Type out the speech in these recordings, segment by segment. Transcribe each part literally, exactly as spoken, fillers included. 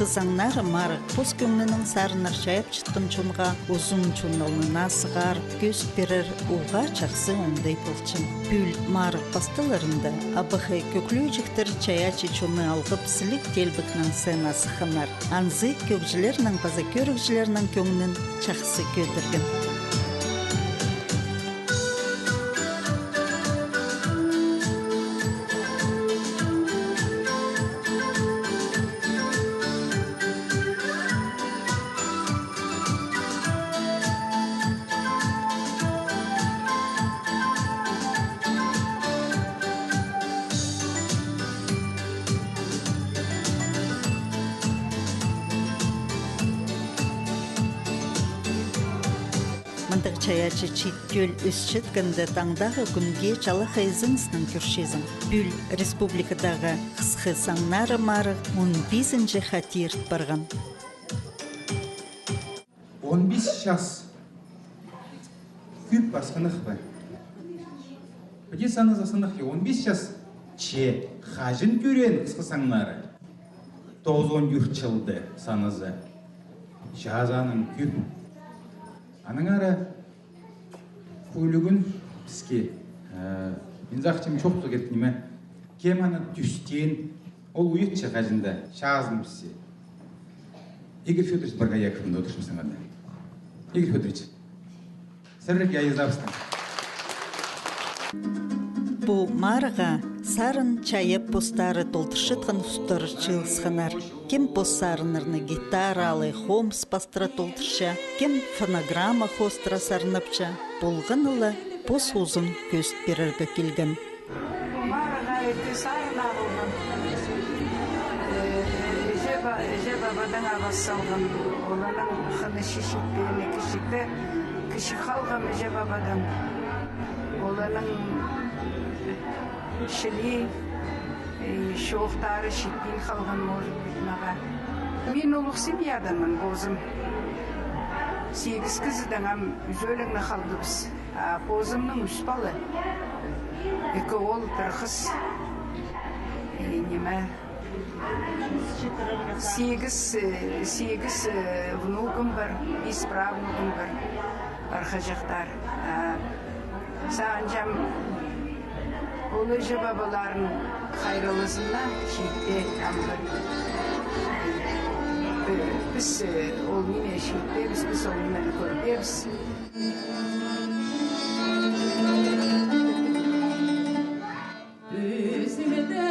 «Хысхы саңнары» марығ пос кӧңнінең сарыннар чайапчатхан чонға узун чон алнына сығар, кӧзіт пирер уғаа чахсы оңдай полча. Пӱӱл марығ пасталарында абахай кӧглӱӱҷектер чайаачы чонны алғып, сіліг-теелбекнең сценаа сыхханнар. Анзы кӧгҷілернің паза кӧрігҷілернің кӧңнін чахсы кӧдірген. Мындағ чайаачы чиит тӧл ӧсчеткенде, таңдағы кӱнге чалахай ізеніснең кӧрчезің. Пӱӱл республикадағы «Хысхы саңнары» марығ он пизінҷі хати ирт парған. Он пис час. Кӧп пе, асхынах па? Піди саназа, асхынах я, он пис час. Че хаҷан тӧреен «Хысхы саңнары»? Тоғызон тӧрт чылда саназа. Чазааның кӧп. Аннаңар кӧлігін піске, э, мин сағынчам, чоохтирға кирек ниме. Кем аны тӧстеен, ол уйатча хаҷан даа, чазын піссе. Игорь Фёдорович Боргояков мында одырча саңай даа. Игорь Фёдорович, сірерге айызабыстың. Пу марығға сарын чайап постары толдырчатхан устар чыылысханнар. Кем пос сарыннарны гитара алай хомыс пастыра толдырча, кем фонограмма хоостыра сарнапча, полғаны ла пос узын кӧзіт пирерге килген. Марығға ікі сарын ағылған. Э, іҷе ба-, іҷе-пабадаң абас салған. Оларның хыны читпеен, кічікте, кічік халғам іҷе-пабадаң. Оларның чіли, э, чоохтары читпин халған, может быть, мағаа. Мин улуғ семьядаң мин позым. Сигіс кізідең ам ӱзӧлеңні халдыбыс. А позымның ӱс пала. Ікі оол, пір хыс. Э, ниме, сигіс, э, сигіс, э, внугым пар, пис правнугым пар, пархаҷахтар. А, сағынчам, ол іҷе-пабаларының хайраллазыннаң чиитпе амды. Пі-, піс, э, ол ниме чиитпебіс, піс ол нимені кӧрбеебіс. Кӧзімде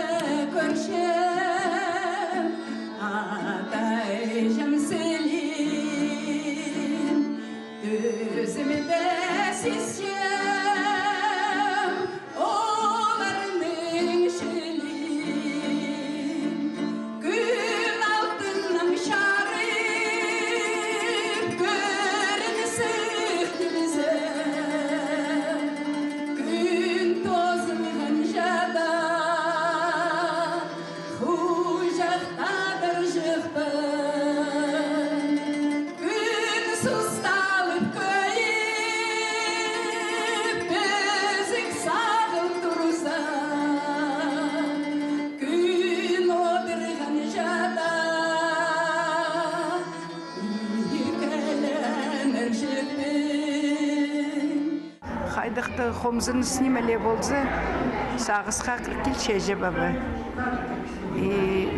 кӧрчем ата-іҷем сілиин, кӧзімде сизем оларның чілиин. Кӱн алтынаң чарып, кӧрінзе килзе, кӱн тозылғанҷа даа хуҷахта турҷыхпын. Кӱн сусталып кӧйіп, пӧзік сағыл турза, кӱн одырғанҷа даа ӧркеленерҷікпін. Хайдағ-да хомзыныс ниме ле полза, сағысха кір килче іҷе-паба. И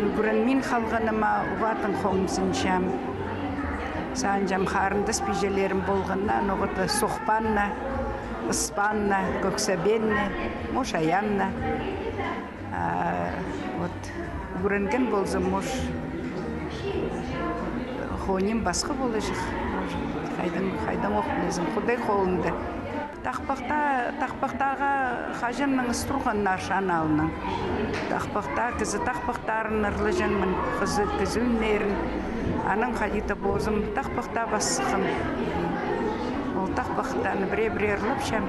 ӱгренмин халғаныма уғаа тың хомзынчам. Сағынчам, харындас-пиҷелерім полғаннаң, ноға-да сохпааннаң, ыспааннаң, кӧксебееннең, муш аяаннаң. А, вот, ӱгренген ползам, муш, хоним пасха поларҷых. Хайдаң, хайдаң ох пілезің, Худай холында. Тахпахта, тахпахтаға хаҷаннаң ыс турғаннар чон алнында. Тахпахта, кізі тахпахтарын ырлаҷаңмын, кізі, кізі ӱннерін. Анаң хайди-да позым тахпахта пас сыххам. Ол тахпахтаны пірее-пірее ырлапчам.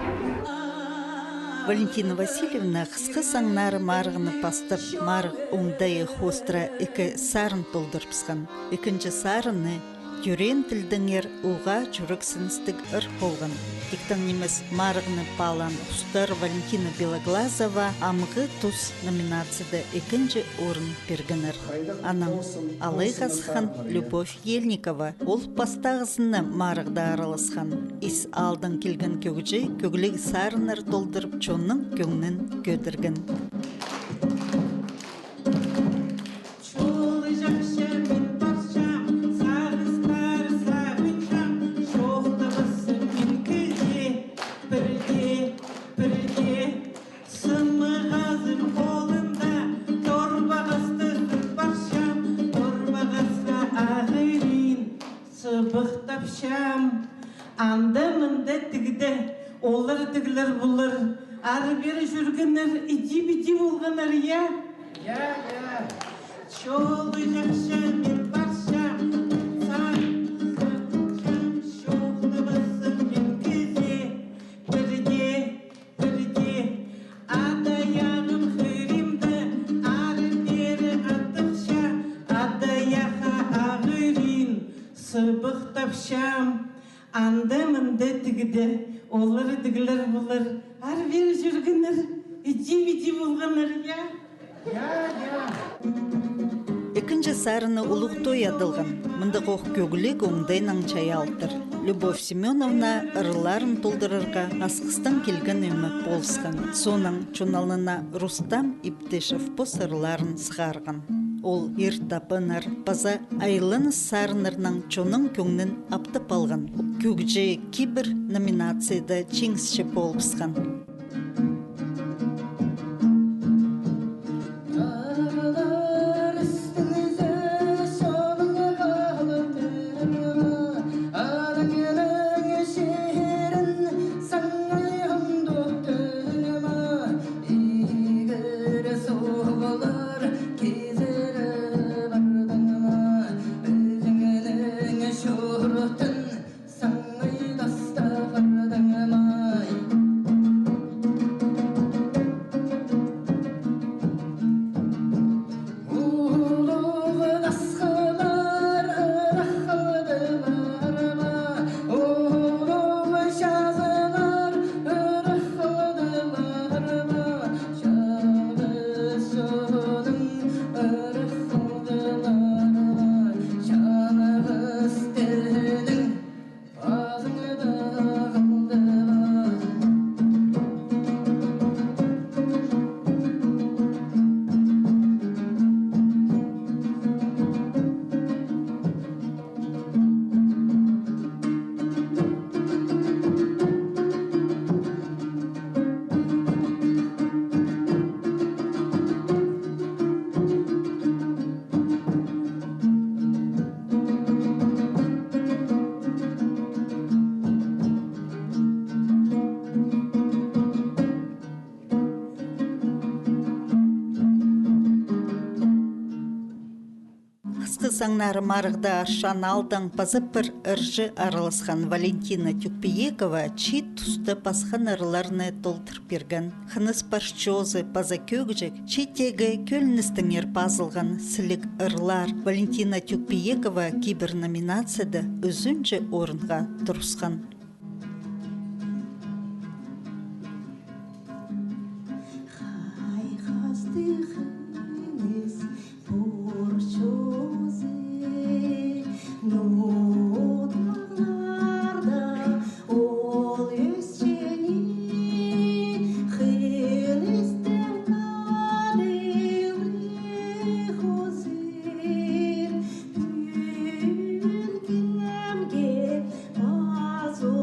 Валентина Васильевна «Хысхы саңнары» марығны пастап, марығ оңдайы хоостыра ікі сарын толдырыбысхан. Ікінҷі сарыны тӧреен тілдеңер уғаа чӱрексіністіг ыр полған. Тиктең нимес, марығны паалаан устар Валентина Белоглазова «Амғы тус» номинацияда ікінҷі орын пиргеннер. Анаң алайға сыххан Любовь Ельникова. Ол пастағызын на марығда араласхан. Ис аалдаң килген кӧгҷі кӧгліг сарыннар толдырып, чонның кӧңнін кӧдірген. Чолы чапчам, мин парчам, сағыстар сағынчам, чоохтабассым мин кізее, пірдее, пірдее. Сымығазым холымда, торбағасты сыт парчам, торбағасха ағырин сыбыхтапчам. Анда-мында тігде, олар тіглер-пулар, ары-пері чӱргеннер, иди-піди полғаннар, я? Я, я. Чолы чапчам, мин парчам, сағынчам, чоохтабассым мин кізее, пірдее, пірдее. Ат-аяғым хыримда, ары-пері аттыхча, ат-аяхха ағырин сыбыхтапчам. Анда-мында тігде, олар тіглер-пулар, ары-пері чӱргеннер, иди-піди полғаннар, я? Я, я. Ікінҷі сарыны «Улуғ той» адалған. Мындағох кӧгліг оңдайнаң чайаалтыр. Любовь Семёновна ырларын толдырарға Асхыстаң килген ӧме полысхан. Соонаң чон алнына Рустам Иптышев пос ырларын сығарған. Ол ир табыннар паза айланыс сарыннарнаң чонның кӧңнін аптап алған. Кӧгҷі «Кибір» номинацияда чиңісчі полыбысхан. Асхыс аңнары марығда Аршан аалдаң паза пір ырҷы араласхан. Валентина Тюкпиекова чиит туста пасхан ырларны толдыр пирген. Хыныс парчозы паза кӧгҷек чииттегі кӧліністеңер пазылған сіліг ырлар. Валентина Тюкпиекова «Кибір» номинацияда ӱзінҷі орынға турысхан. Хайхастығ хыныс парчозы, ноо тағларда ол ӧсчеңі, хыныстың адылығ узын, пӱӱн кемге пазы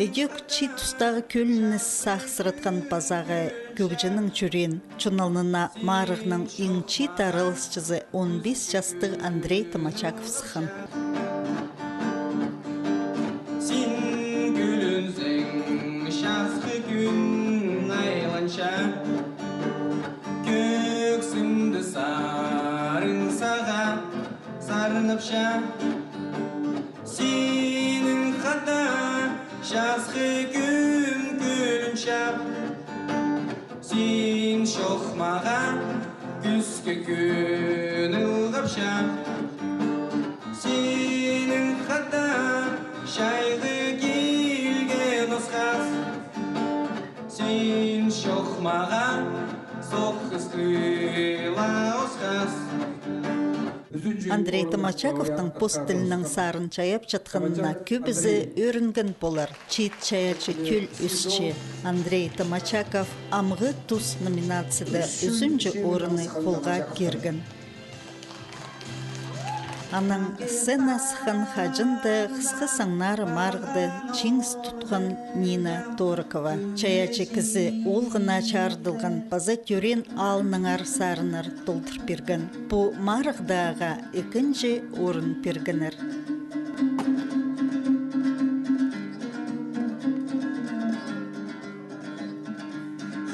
Ідӧк чиит тустағы кӧлініс сағыссыратхан пазағы кӧгҷінің тӧреен. Чон алнына марығның иң чиит араласчызы он пис частығ Андрей Томачаков сыххан. Син кӱлінзең, часхы кӱн айланча, кӧксімде сарың сағаа сарнапча. Синің хада часхы кӱн кӱлінче. Син чох мағаа кӱске кӱн ылғапча. Синің хада чайғы килген осхас. Син чох мағаа соххыс тыла осхас. Андрей Томачаковтың пос тілінең сарын чайап чатханына кӧбізі ӧрінген полар. Чиит чайаачы тӧл ӧсче. Андрей Томачаков «Амғы тус» номинацияда ӱзінҷі орынны холға кирген. Анаң сценаа сыххан хаҷан даа «Хысхы саннары» марығда чиңіс тутхан Нина Торокова. Чайаачы кізі оолғына чарыдылған паза тӧреен аалынаңар сарыннар толдыр пирген. Пу марығда ағаа ікінҷі орын пиргеннер.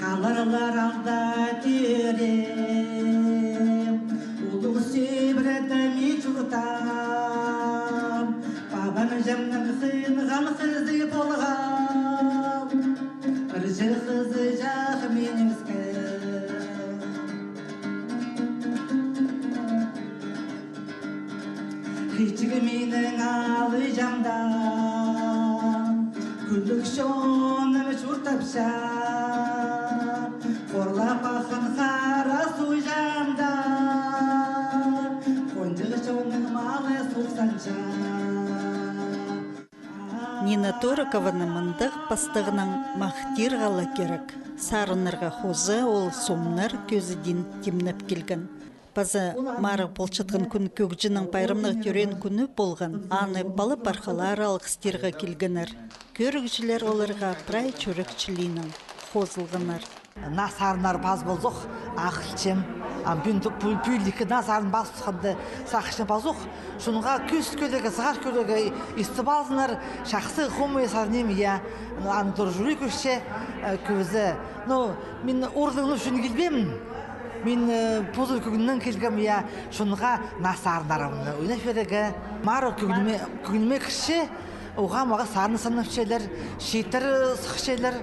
Халарлар алда тӧреем, улуғ Сибірде мин чуртаам. Пабам-іҷемнің сыйынған хызы полғам, пір чіли хызы чағым минің іске. Хыйчығ минің алыҷаам даа, кӱлӱк чоным чуртапча. Хорлап аххан хара суйҷаам даа, хонҷых чонның малы сухсанча. Нина Торокованы мындағ пастағынаң махтирға ла кирек. Сарыннарға хоза ол сомнар кӧзідиин тимнеп килген. Паза марығ полчатхан кӱн кӧгҷінің пайрамнығ тӧреен кӱні полған. Аны пала-пархалар алғыстирға килгеннер. Кӧрігҷілер оларға прай чӱрек чылиинең хозылғаннар. Наа сарыннар пас ползох, ахылчам. Ам пӱӱн ту-, пӱ-, пӱӱл ікі наа сарын пас тутханда сағынчам пазох. Шонға кӧзіт кӧрерге, сығар кӧрерге истіп алзыннар, чахсы хомай сарним, я. Аны тура жюри кӧрче, э, кӧзі. Ну, мин орындағны ӱчӱн килбеем. Мин, э, позым кӧңнімнең килгем, я, шонға наа сарыннарымны ойнап пирерге. Марығ кӧңніме, кӧңніме кірче, уғаа мағаа сарын сарнапчалар, чииттер сыхчалар.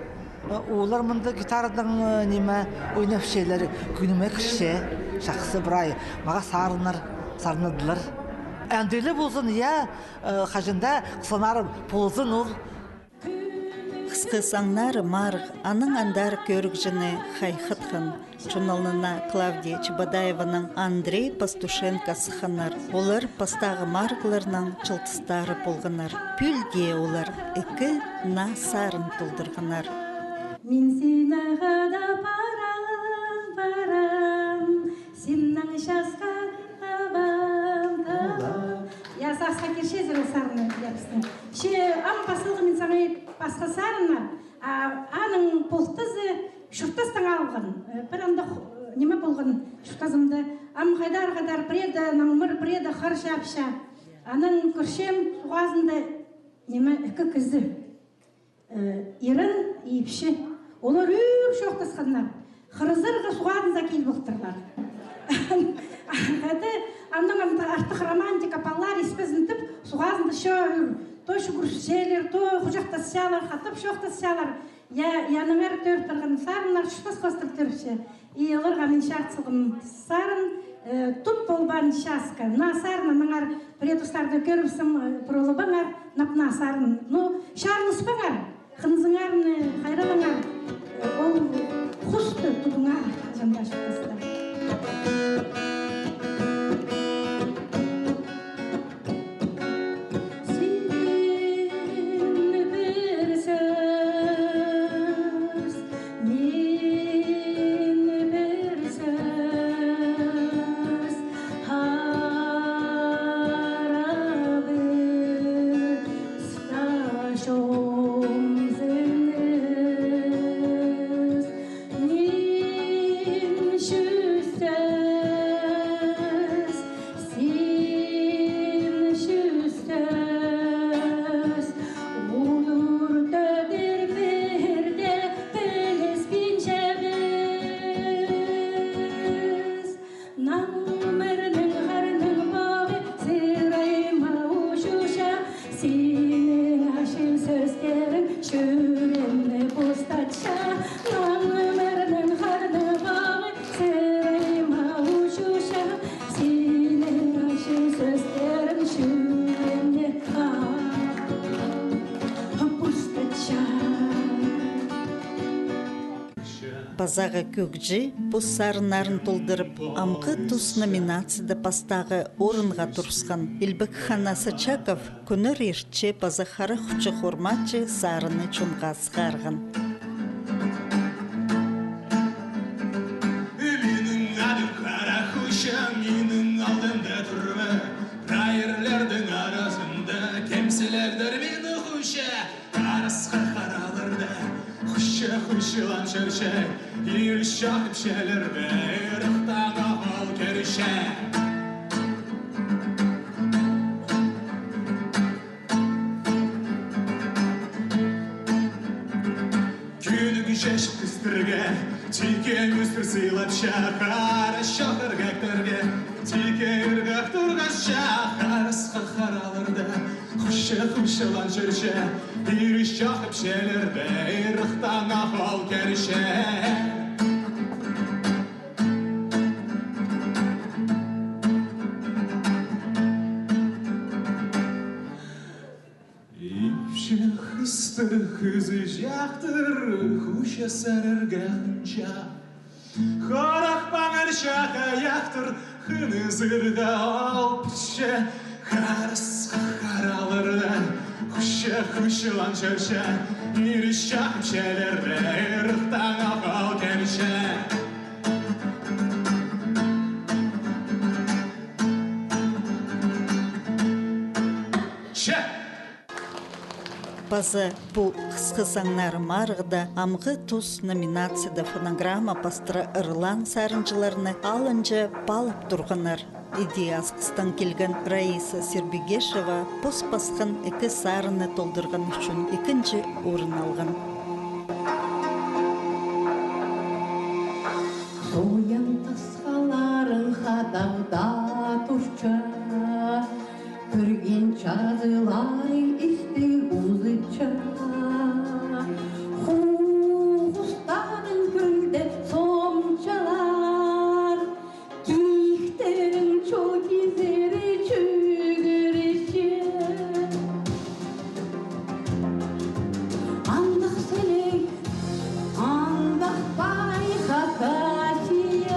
Э, олар мында гитарадаң, э, ниме, ойнапчалар, кӧңніме кірче, чахсы прай. Мағаа сарыннар сарнадылар. Андағ ла ползын, я, э, хаҷан даа хыссаннарым ползын ол. «Хысхы саннары» марығ анаң андар кӧрігҷіні хайхатхан. Чон алнына Клавдия Чебодаеванаң Андрей Пастушенко сыхханнар. Олар пастағы марығларның чылтыстары полғаннар. Пӱӱл дее олар ікі наа сарын толдырғаннар. Мин сині хада парам, парам, синнең часха табам, табам. Я, сағысха кирчезер ол сарынны, я, пістің. Че ам пазылған мин саңай пасха сарыннар, а, аның полтызы чуртастаң алған. Э, пір андағ, э, ниме полған чуртазымда. Ам хайдар-хайдар, пірееде наңмыр, пірееде хар чапча. Анаң кӧрчем, суғ азында, ниме, ікі кізі. Э, ирен, ипчі. Олар ӱр чоохтасханнар. Хырызарға суғ азынзар киліп олтырлар. Хада аннаң артых романтика, палалар испезін тіп, суғ азында чоо ӱр. То чӱгӱрчелер, то хуҷахтасчалар, хатап чоохтасчалар. Я, аннаңар тӧріп парған сарыннар чуртас хоостыра тӧріпче. И оларға мин чарыт салғам сарын, э, «Тут полбаан часка». Наа сарын, аннаңар пірее тустарда кӧрібіссем, э, пір олабаңар, нап наа сарын. Ну, чарылыспаңар, хынзыңарны хайралаңар, э, ол хусты тудыңар, чанда чуртаста. Син пір сӧс, мин пір сӧс, харабыста чон. Синің ачыл сӧстерің чӱреемні пустатча, наңымырның ханыбағы сірейме учуша, синің ачыл сӧстерің чӱреемні, а, пустатча. Пазағы кӧгҷі пос сарыннарын толдырып, амғы тус номинацияда пастағы орынға турысхан. Илбек Хан Асачаков «Кӧнер иртче» паза «Хара хучах ормаачы» сарынны чонға сығарған. Минің адым Хара хуча, минің алдымда турба. Прай ирлернің аразында кемсілердір мині хуча. Харасха хараларда хуча-хучаланчарча, ир чох ипчілерде ырыхтаң ох ол кӧрче. Кӱннің чачып кізілерге тикен ӱстӱр сыйлапча, хара чох ырғаахтарға тикен ырғаах турғасча, харасха хараларда хуча-хучаланчарча, ир чох ипчілерде ырыхтаң ох ол кӧрче. Ипчі хыстар хызыҷахтар, хуча сарарға хынча. Хорахпаңар, чахай охтар, хынызарға ол піче. Харасха хараларда хуча-хучаланчарча, ир чох ипчілерде ырыхтаң ох ол кӧрче. Че! Паза пу хысхы саңнары марығда амғы тус номинацияда фонограмма пастыра ырлаан сарынҷыларны алынҷа паалап турғаннар. Иди Асхыстаң килген Раиса Сербегешева пос пасхан ікі сарынны толдырған ӱчӱн ікінҷі орын алған. Соян тасхаларың хадағда турча, кӧрген чазыларың истіг узыча. Хуғыстарың кӧлде сомчалар, кииктерің чоо кизері чӱгӱрче. Андағ сіліг, андағ пай Хакасиям,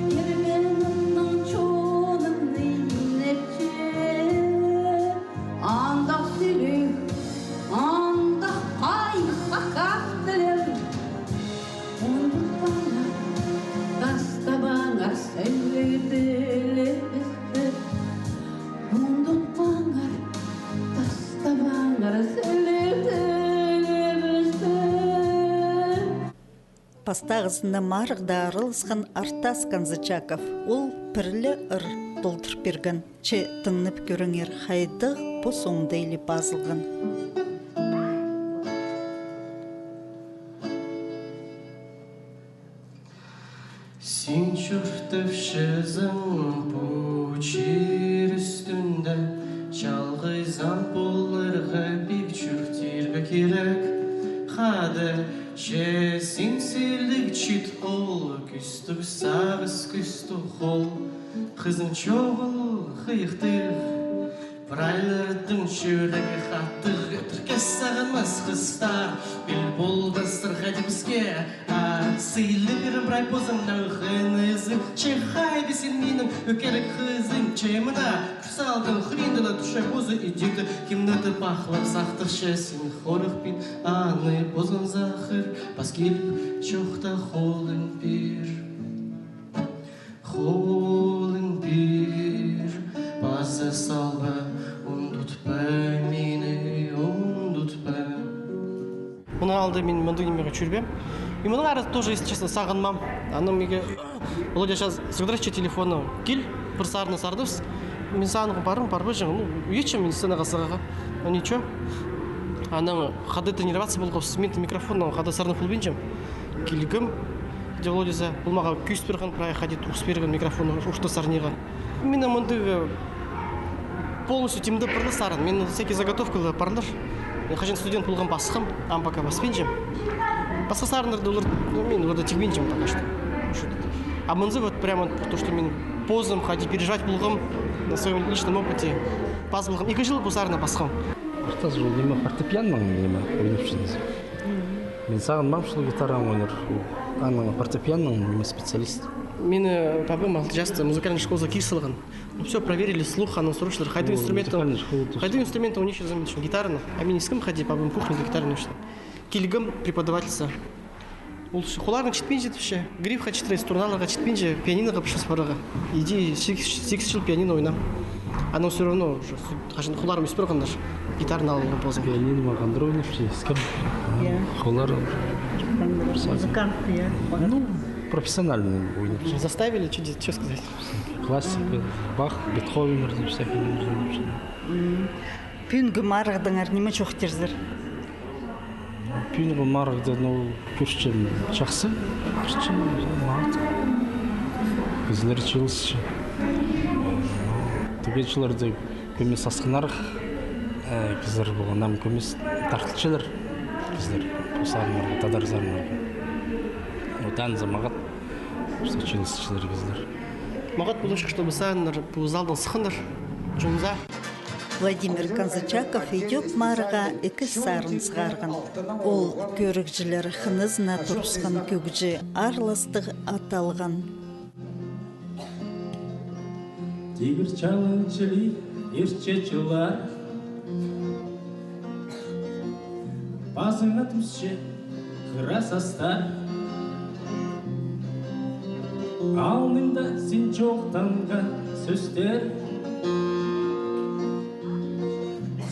ирбенімнің чонын имнепче. Андағ сіліг, андағ пай хакас тілін. Ундутпаңар, тастабаңар сіліг тілібісті. Ундутпаңар, тастабаңар сіліг тілібісті. Пастағызында марығда араласхан Артас Канзычаков. Ол пір ле ыр толдыр пирген. Че тыңнап кӧріңер, хайдағ пос оңдайлы пазылған. Син чуртапчазың пу чир ӱстӱнде, чалғызаң поларға пик чуртирға кирек. Хада, че син сіліг чит хол, кӱстіг сағыс, кӱстіг хол, хызың чоғыл хыйыхтығ. Прайларның чӱрегі хатығ, ӧтірге сағынмас хыстар, піл полбастар хайди піске. А сыйлап пирем прай позымның хынызын, че хайди син минің ӧкерек хызым, че мына кӱс алдың хыринда ла тӱсче позы идӧк, кимнеде пахлап сахтырча, син хорыхпин аны позың сахыр, пас киліп чоохта холың пир. Холың пир, паза салба, ундутпа мині, ундутпа. Мының алды мин мындағ нимеге чӧрбеем. И мының ары тоже, если честно, сағынмаам. Анаң миге Володя сейчас сығдырча телефонны. Кил, пір сарынны сарнабыс. Мин сағынғам, парың, парбаҷаң. Ну, итчем мин сценаға сығарға. Ну, ничего. Анаң хада тренироваться полғабыс, мин микрофоннаң хада сарнап полбинчам. Килгем, де Володя за, ол мағаа кӧзіт пирген, прай хайди турғыс пирген микрофонны орта сарниға. Мин мындағ, э, Полностью тимде парлар сарын. Мин всякий заготовкалар парлар. Мин хаҷан студент полғам, пасхам, ам пока паспинчам. Пасха сарыннарны олар, ну, мин оларны тигбинчем пока что. А мынзы вот прямо то, что мин позым хайди переживать полғам на своём личном опыте. Пас полғам. Ікі чыл пу сарынны пасхам. Артас ол ниме, фортепианоның ниме, ойнапчазың. Мин сағынмаам, что гитаранаң ойнар. Аның фортепианоның ниме, специалист. Мині пабам алты часта музыкальный школазар кир салған. Ну, всё проверили, слух, анаң сурчалар. Хайдағ инструментті, хайдағ инструментті ойнирзың, мин тіпчем, гитаранаң. А мин искем хайди, пабам кухняда гитаранаң ойнирзың. Килгем преподавательзар. Ол ш-, холларың читпинче тіпче, грифха читіре, струннарға читпинче, пианиноға пілче парарға. Иди сигіс, сигіс чыл пианино ойнам. Анаң всё равно уже су-, хаҷан холларым ӧс парғаннар, гитараны аларға позым. Пианино ма хандыр ойнапча, искем. Иә. Холлар. Музыкант, иә. Ну, профессиональный ойнапча. Заставили, чё де-, чё сказать. Классика, Бах, Бетховен, всякий ойнапча. Пӱӱнгі марығдаңар ниме чоохтирзар? Пӱӱнгі марығда, ну, кӧрчем, чахсы. Кӧрчем, мағат. Кізілер чыылысча. Тігі чылларда кӧмес асхынарах, э, кізілер полған, ам кӧмес тартылчалар. Кізілер пу сарыннарға, тадар сарыннарға. Ну, танза мағат, что чыылысчалар кізілер. Мағат поларҷых, чтобы сарыннар пу залдаң сыхханнар чонзар. Владимир Конзачаков ідӧк марығға ікі сарын сығарған. Ол кӧрігҷілер хынызына турысхан кӧгҷі аарластығ ат алған. Тигір чалын чіли иртче чыллар. Пазыңа тӱсче хыра састар. Алныңда син чоохтанған сӧстер.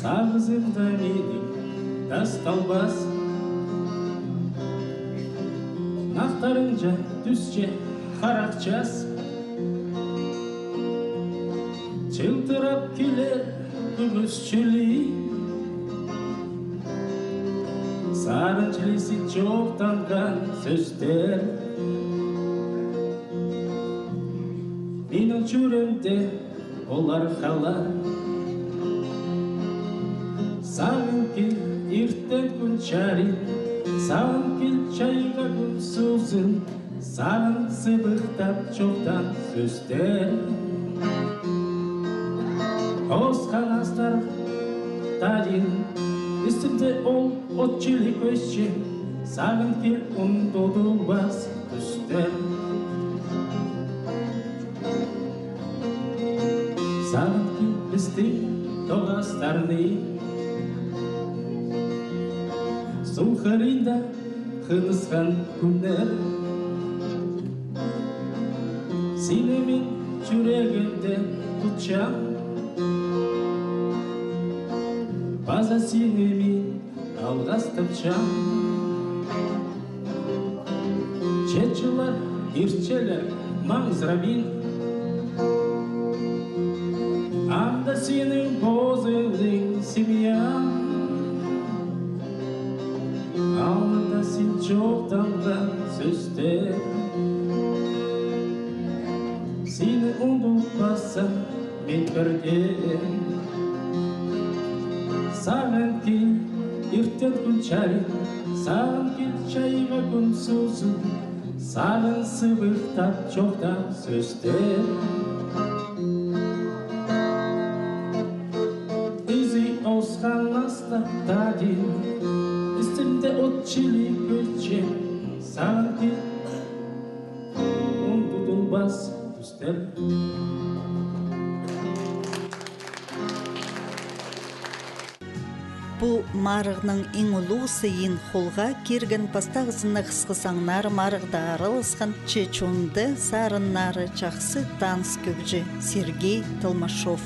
Сағызымда минің тасталбас. Нахтарынҷа тӱсче харах час. Чылтырап килер кӱмӱс чіли. Сарын чіли син чоохтанған сӧстер. Минің чӱреемде олар хала. Сағын кил иртен кӱн чарин, сағын кил чайға кӱн сузын. Сағын сыбыхтап чоохтаан сӧстер. Осхан астар тадин, істімде ол от чіли кӧсче, сағын кил ундудулбас тӱстер. Сағын кил пістің тоғастарны, суғ хыринда хынысхан кӱннер. Сині мин чӱрегімде тутчам, паза сині мин алғыстапчам. Че чыллар иртчелер маңзырабин, анда синің позыңның семьяң. Алнында син чоохтанған сӧстер. Сині ундутпассам мин пірдее. Сағын кил иртен кӱн чарин, сағын кил чайға кӱн сузын. Сағын сыбыхтап чоохтаан сӧстер. Изі осхан астар тадин, істімде от чіли кӧсче, сағын кил ундудулбас тӱстер. Пу марығның иң улуғ сыйын холға кирген пастағызына хысхы саңнары марығда араласхан, че чонда сарыннары чахсы таныс кӧгҷі Сергей Толмашов.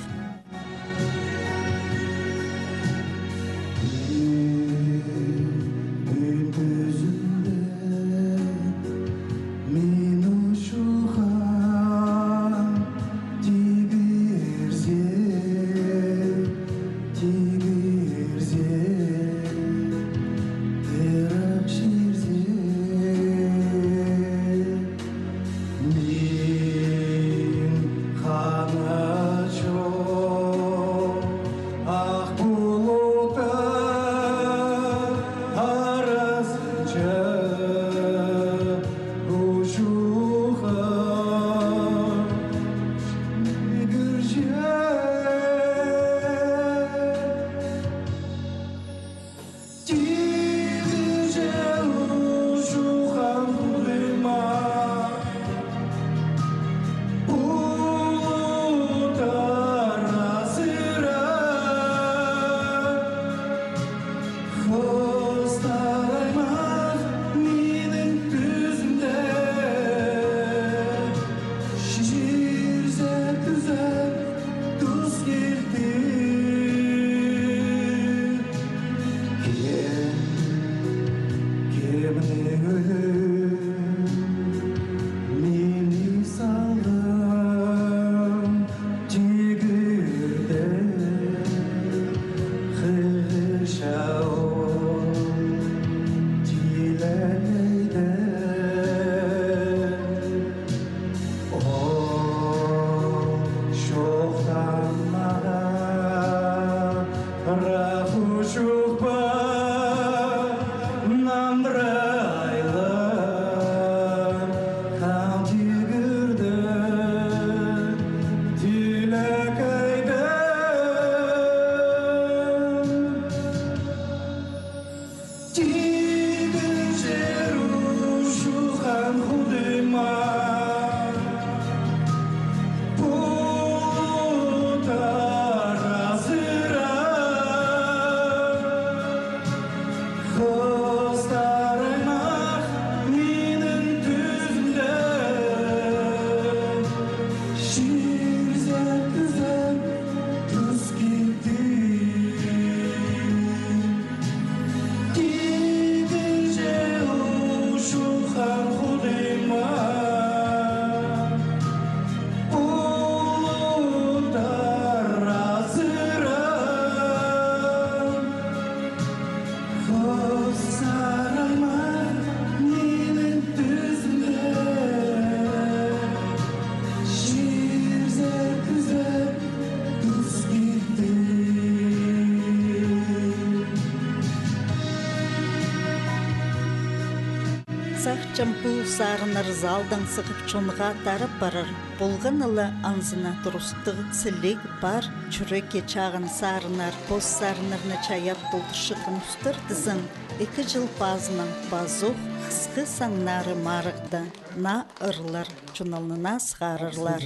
Сағынчам, пу сарыннар залдаң сығып чонға тарап парар. Полғаны ла, анзына турыстығ сіліг пар, чӱрекке чағын сарыннар. Пос сарыннарны чайап толдырчатхан устар тізең, ікі чыл пазынаң пазох хысхы саңнары марығда. Наа ырлар чон алнына сығарарлар.